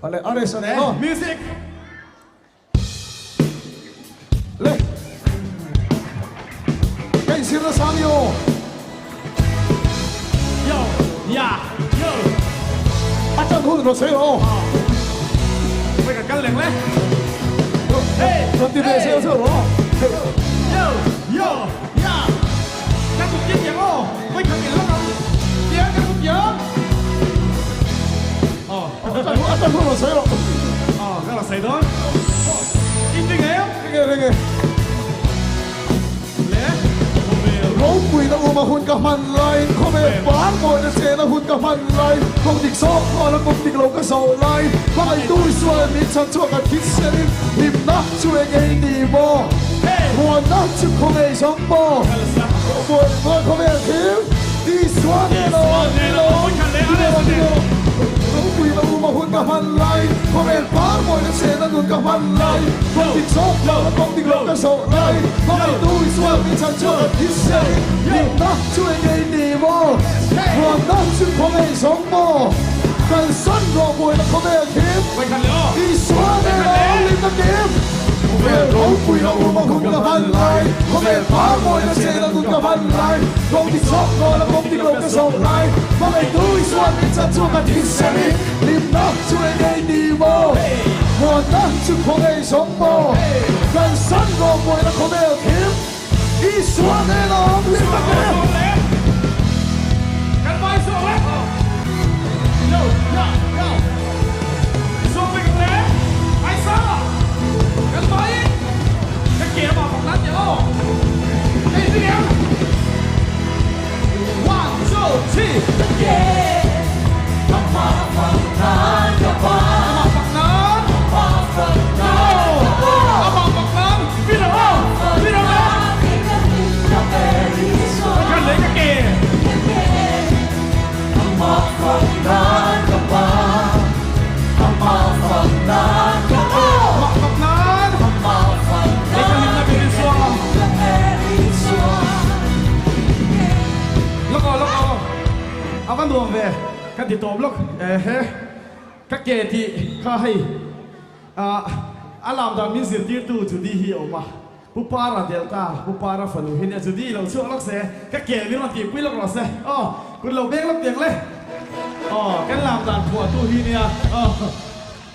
Ale RS ane aw. Music. Le. Ka insir nasa ni aw. Yo, ya, yo. A chan hun rawn sawi rawh aw. Wei ka kal leng le. Hey, Rawn ti ve zel zel rawh aw. Yo, yo, ya. Ka kut tiang tiang aw. Wei ka kal lawk ang. Tiang ka kut tiang. Aw. A chan hun rawn sawi rawh. Aw, ka rawn sawi dawn. In ring em? Ring e, ring e. Le, khawvel. Ropuina uma hun ka hman lai, khawvel par mawina chena hun ka hman lai, kawng dik zawk hmuala kawng dik lo ka zawh lai, hmangaihtu Isual min chhan chhuak a thil sianin hlimna chu eng ei ni maw? Muanna chu khaw ngei zawng maw? Muan khawvel thil Isua nge lo ni lo, ni lo, ni lo. Ropuina uma hun ka hman lai, khawvel par mawina chena nun ka hman lai, kawng dik zawk hmuala kawng dik lo ka zawh lai, Hmangaihtu Isual min chhan chuan a thi siain, Hlimna chu eng ei ni maw? Muanna chu khaw ngei zawng maw? Kalsan rawh buaina khawvel thim, Isua nen a awm hlimna kim. Khawvel ropui lo um a hun ka hman lai, Khawvel par mawina chen a nun ka hman lai, Kawng dik zawk nawn a kawng dik lo ka zawh lai, Hmangaihtu Isual min chhan chuan a thi siain, Hlimna chu eng ei ni maw? Muanna chu khaw ngei zawng maw? Kalsan rawh buaina khawvel thim, Isua nen a awm hlim tak em? Lawk aw, lawk aw. A va nuam ve, ka ti tawp lawk. Ehe, ka ke tih kha hei a lam dan min zirtirtu Judy hi a awm a. Pu Para Delta, Pu Para fanu hi nia Judy lo chhuak lawk se, ka ke min rawn tihpui lawk rawh se. Aw, kut lo beng lawk tiang le. Aw, kan lam dan phuahtu hi nia. Aw,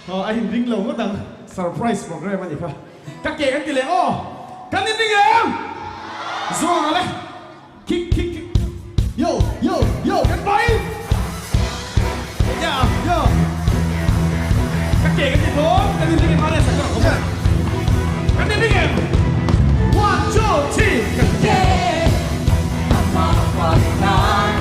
aw, a inring lo ngawt ang. Surprise program a nih kha. Ka ke kan ti leh aw, kan inring em? Zawng a le. Kick kick kick Yo yo yo kan bai Yeah yo Ka ke kan ti dawn kan inring em Ares a ka rawn awm Kan inring em One two three Ka ke Aw pak nan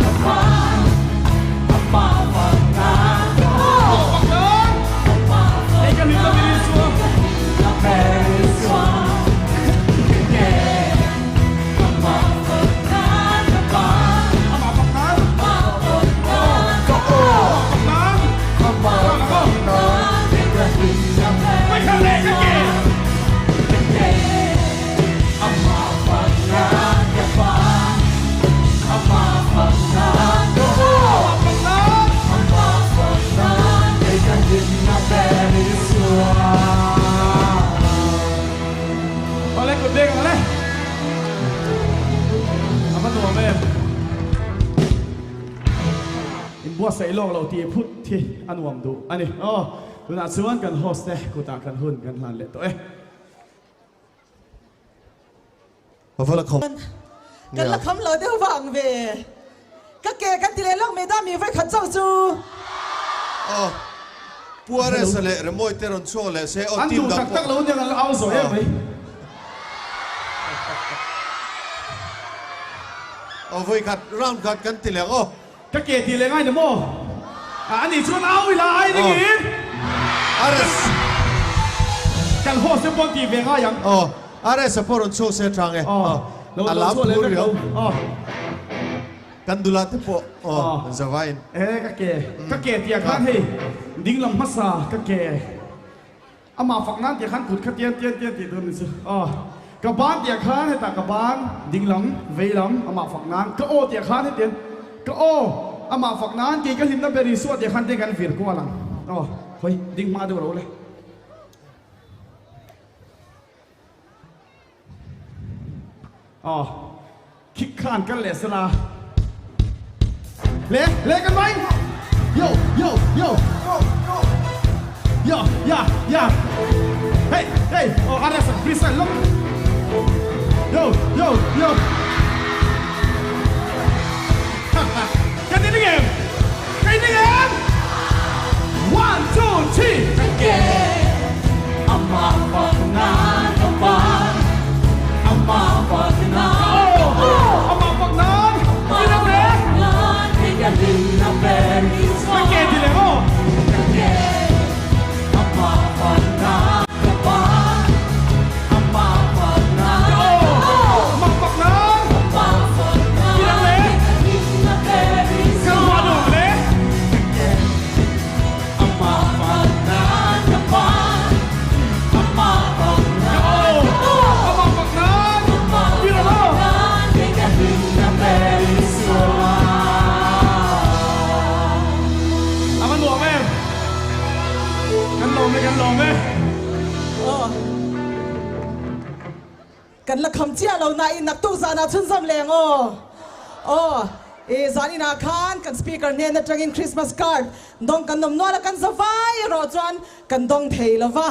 Hei ka hlim na mirin chu a. Awle kut beng ang le. A va nuam em. In buatsaih lawk lo tih phut hi a nuam duh a ni. Aw, tunah chuan kan host te kutah kan hun kan hlan leh tawh e. A va la kham. Kan la kham lo deuh vang ve. Ka ke kan ti leh lawk mai da mi vai khat chauh chu. Aw Pu Aresa leh Remawi te rawn chhuak leh se aw An team duh dang tak tak pawh. lo aniang an la au zawh em mai. Aw vawi khat round khat kan ti leh ang aw. Ka ke ti leh ngai ni maw? A nih chuan au ila ai ning in. Ares. Kan host te pawh an ti ve ngai ang. Aw Ares a pawh rawn chhuak se tang e. Aw lo A lo lam chhuak leh phur vek riau. lo. Aw. Kan dula te pawh aw an zavaiin. E ka ke ka ke tiah khan hei dinglam hmasa ka ke amah fak nan tiah khan kut kha tian tian tian tih tur a ni chu aw ka ban tiah khan hetah ka ban dinglam veilam amah fak nan ka aw tiah khan hetiang ka aw amah fak nan kei ka hlimna ber Isua tiah khan te kan vir kual ang aw. Khawi ding hma deuh ro le. Aw khik khan kal leh sela. Le le kan mai. Yo yo yo. Yo ya ya. Hey hey aw RS freestyle lawk. Yo yo yo. Kan in ngem. Kan in ngem. One two three. Ka ke amah fak nan ka pan amah fak nan ka Oh, amah fak nan. Amah fak nan kei ka hlim na ber Isua. Ka ke ti leh maw? Ka ke amah fak nan ka pan amah fak nan ka Amah fak nan. Amah fak nan kei ka hlim na ber Isua. Kan hmuah duh le. Ka ke amah fak nan ka pan amah fak nan ka Amah fak nan. Amah fak nan kei ka hlim na ber Isua. A va nuam em? Kan lawm e, kan lawm e. Kan la kham chiah lo nain naktuk zanah chhunzawm leng aw. Aw, i zaninah khan kan speaker hnen atangin Christmas card dawng kan awm nual a, kan za vai erawh chuan kan dawng thei lo va,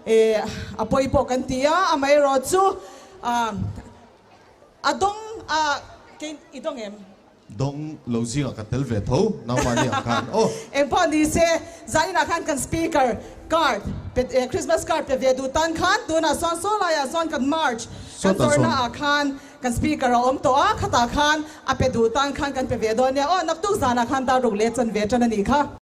i a pawi pawh kan ti a, amaherawh chu a dawng a kei i dawng em? Dawng lo zingah ka tel ve tho, nangmahni ang khan aw. Engpawh ni se, zaninah khan kan speaker card pe Christmas card pe ve duh tan khan tunah sawn saw laiah sawn kan march kan zawrhna ah khan kan speaker a awm tawh a, khatah khan a pe duh tan khan kan pe ve dawn nia aw, naktuk zanah khan dar ruk leh chan ve tan a nih kha.